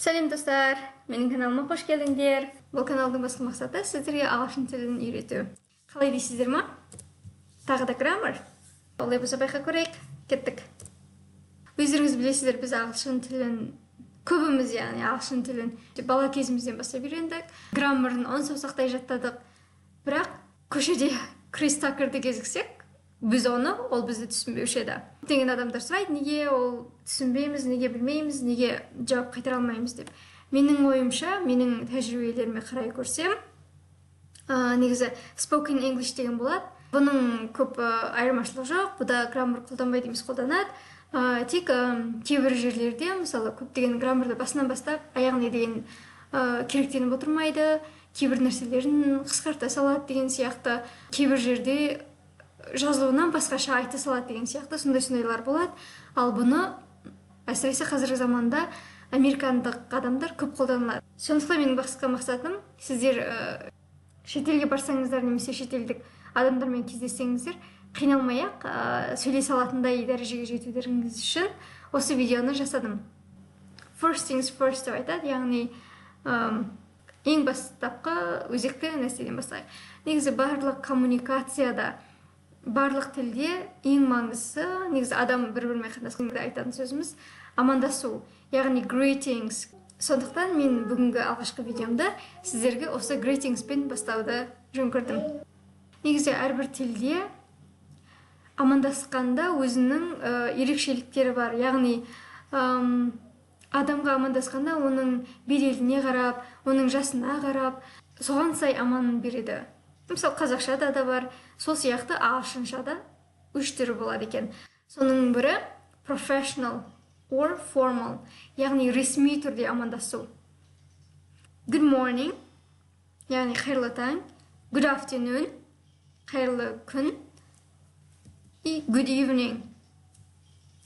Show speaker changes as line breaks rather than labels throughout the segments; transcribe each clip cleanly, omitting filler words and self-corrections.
Сәлем, достар! Менің каналыма қош келдіңдер. Бұл каналдың басты мақсаты — сіздерге ағылшын тілін үйрету. Қалай дейсіздер ма? Тағы да grammar. Олай болса, байқап көрейік. Кеттік. Өздеріңіз білесіздер, біз ағылшын тілін көбіміз, яғни ағылшын тілін бала кезімізден бастап үйрендік. Grammar ын он саусақтай жаттадық. Бірақ көшеде Крис Такерді кезіксек, біз оны, ол бізді түсінбеуші еді. Көптеген адамдар сұрайды, неге ол түсінбейміз, неге білмейміз, неге жауап қайтара алмаймыз деп. Менің ойымша, менің тәжірибелеріме қарай көрсем, негізі spoken English деген болады. Бұның көп айырмашылығы жоқ, бұда grammar қолданбайды емес, қолданады. Тек кейбір жерлерде, мысалы, көптеген grammar ды басынан бастап аяғына дейін керектеніп отырмайды, кейбір нәрселерін қысқарта салады деген сияқты, кейбір жерде жазылуынан басқаша айта салады деген сияқты, сондай сондайлар болады. Ал бұны әсіресе қазіргі заманда американдық адамдар көп қолданылады. Сондықтан менің басқа мақсатым — сіздер шетелге барсаңыздар немесе шетелдік адамдармен кездессеңіздер, қиналмай ақ сөйлесе алатындай дәрежеге жетулеріңіз үшін осы видеоны жасадым. First things first деп айтады, яғни ең бастапқы өзекті нәрседен бастайық. Негізі барлық коммуникацияда, барлық тілде ең маңыздысы, негізі адам бір бірімен қатынасқанда айтатын сөзіміз — амандасу, яғни greetings. Сондықтан мен бүгінгі алғашқы видеомды сіздерге осы greetings пен бастауды жөн көрдім. Негізі әрбір тілде амандасқанда өзінің ерекшеліктері бар, яғни адамға амандасқанда оның беделіне қарап, оның жасына қарап, соған сай аман береді. Мысалы, қазақшада да бар сол сияқты, ағылшыншада үш түрі болады екен. Соның бірі professional or formal, яғни ресми түрде амандасу. Good morning, яғни қайырлы таң, good afternoon, қайырлы күн, и good evening,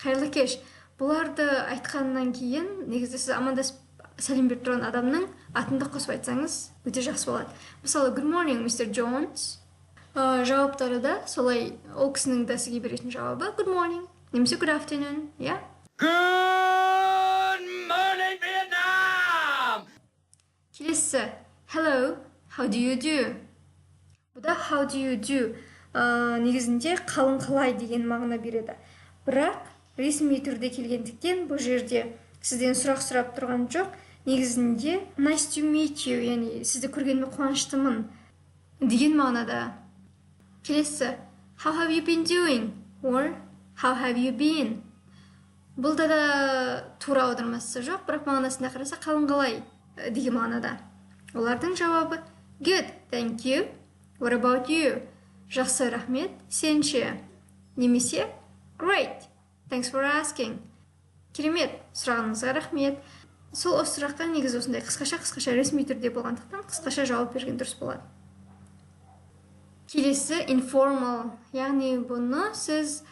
қайырлы кеш. Бұларды айтқаннан кейін негізі сіз амандасып, сәлем беріп тұрған адамның атын да қосып айтсаңыз, өте жақсы болады. Мысалы, «Good morning, Mr. Jones». Жауаптары да солай, ол кісінің де сізге беретін жауабы good morning немесе good afternoon, иә.
Good morning, Vietnam!
Келесі hello, how do you do. Бұда how do you do негізінде қалың қалай деген мағына береді, бірақ ресми түрде келгендіктен, бұл жерде сізден сұрақ сұрап тұрған жоқ. Негізінде nice to meet you, яғни сізді көргеніме қуаныштымын деген мағынада. Келесі how have you been doing or how have you been. Бұлда да тура аудармасы жоқ, бірақ мағынасына қараса, қалың қалай деген мағынада. Олардың жауабы good, thank you, what about you? Жақсы, рахмет, сен ше? Немесе great, thanks for asking, керемет, сұрағаныңызға рахмет. Сол осы сұраққа негізі осындай қысқаша қысқаша, ресми түрде болғандықтан, қысқаша жауап берген дұрыс болады. Келесі informal, яғни бұны сіз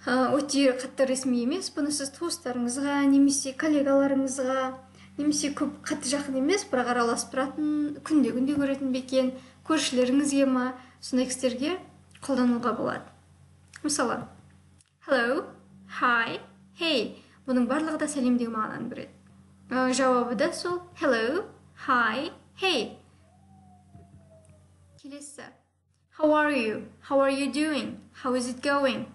өте қатты ресми емес, бұны сіз туыстарыңызға немесе коллегаларыңызға немесе көп қатты жақын емес, бірақ араласып тұратын, күнде күнде көретін бе екен, көршілеріңізге ма, сондай кісілерге қолдануға болады. Мысалы, hello, hi, hey. Бұның барлығы да сәлем деген мағынаны береді. Жауабы да сол hello, hi, hey. Келесі how are you, how are you doing, how is it going.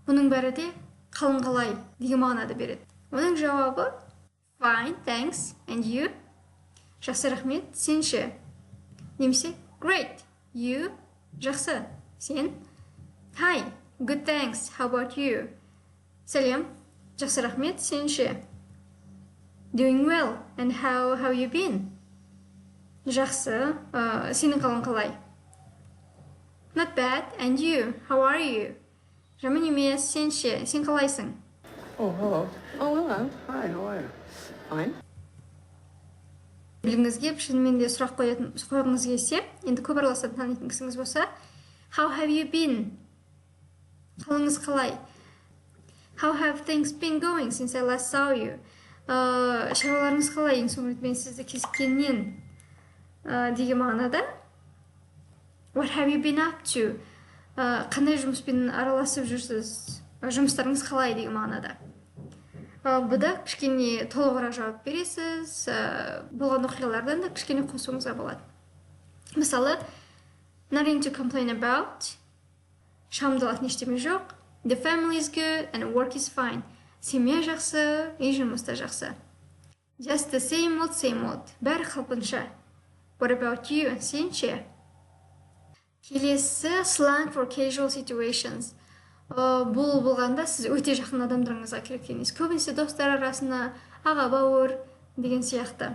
Бұның бәрі де қалың қалай деген мағынады береді. Оның жауабы fine, thanks, and you? Жақсы, рахмет, сен ше? Немесе great, you? Жақсы, сен? Hi, good, thanks, how about you? Сәлем, жақсы, рахмет, сен ше? Doing well, and how you been? Жақсы, сенің қалың қалай? Not bad, and you, how are you? Жаман емес, сен ше, сен қалайсың?
Oh, hello. Oh, hello. Hi, how are you? Fine.
Білгіңіз келіп, шынымен де сұрақ қоятын, қойғыңыз келсе, енді көп араласатын, танитын кісіңіз болса, how have you been? Қалыңыз қалай? How have things been going since I last saw you? Шаруаларыңыз қалай, ең соңғы рет мен сізді кезіккеннен деген мағынада. What have you been up to? Қандай жұмыспен араласып жүрсіз, жұмыстарыңыз қалай деген мағынада. Бұда кішкене толығырақ жауап бересіз, болған оқиғалардан да кішкене қосуыңызға болады. Мысалы, nothing to complain about, шағымдалатын ештеме жоқ, the family is good and work is fine. Семья жақсы, үй жұмыс та жақсы. Just the same old, same old. Бәрі қалпынша. What about you? Сен ше? Келесі slang for casual situations. Бұл болғанда сіз өте жақын адамдарыңызға керек емес. Көбінесе достар арасына, аға бауыр деген сияқты.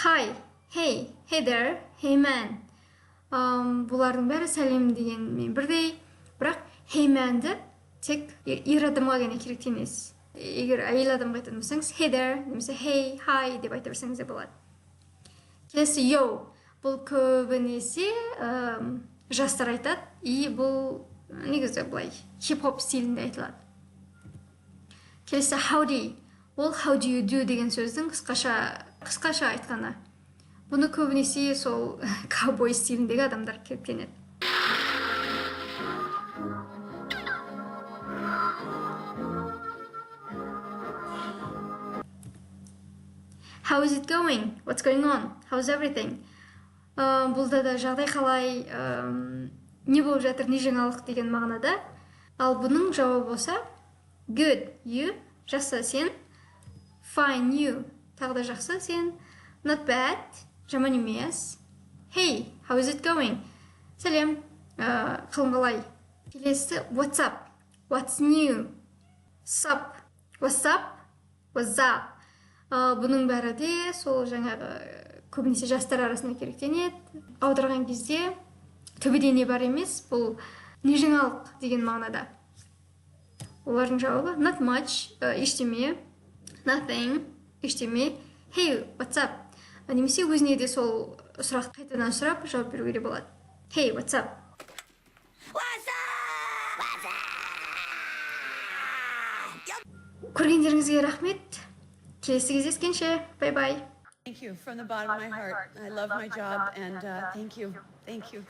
Hi, hey, hey there, hey man. Бұлардың бәрі сәлем дегенмен бірдей, бірақ hey man'ді тек ер адамға ғана керек емес. Егер әйел адамға айтатын болсаңыз, hey there немесе hey, hi деп айта берсеңіз де болады. Келесі yo. Бұл көбінесе жастар айтады, и бұл негізі былай хип-хоп стилінде айтылады. Келесі howdy. Ол how do you do деген сөздің қысқаша айтқаны. Бұны көбінесе сол ковбой стиліндегі адамдар керектенеді. How is it going? What's going on? How's everything? Бұлда да жағдай қалай, не болып жатыр, не жаңалық деген мағынада. Ал бұның жауабы болса, good, you, жақсы сен, fine, you, тағы да жақсы сен, not bad, жаман емес, hey, how is it going? Сәлем, қалың қалай? Келесі what's up, what's new, sup, what's up, what's up. Бұның бәрі де сол жаңағы көбінесе жастар арасында керектенеді. Аударған кезде төбеде не бар емес, бұл не жаңалық деген мағынада. Олардың жауабы not much, ештеме, nothing, ештеме, hey, what's up? Немесе өзіне де сол сұрақты қайтадан сұрап жауап беруге де болады. Hey, what's up?
What's up? What's up?
Көргендеріңізге рахмет. Келесі кездескенше, бай-бай.
Thank you from the bottom of my heart. I love my job, and thank you. Thank you.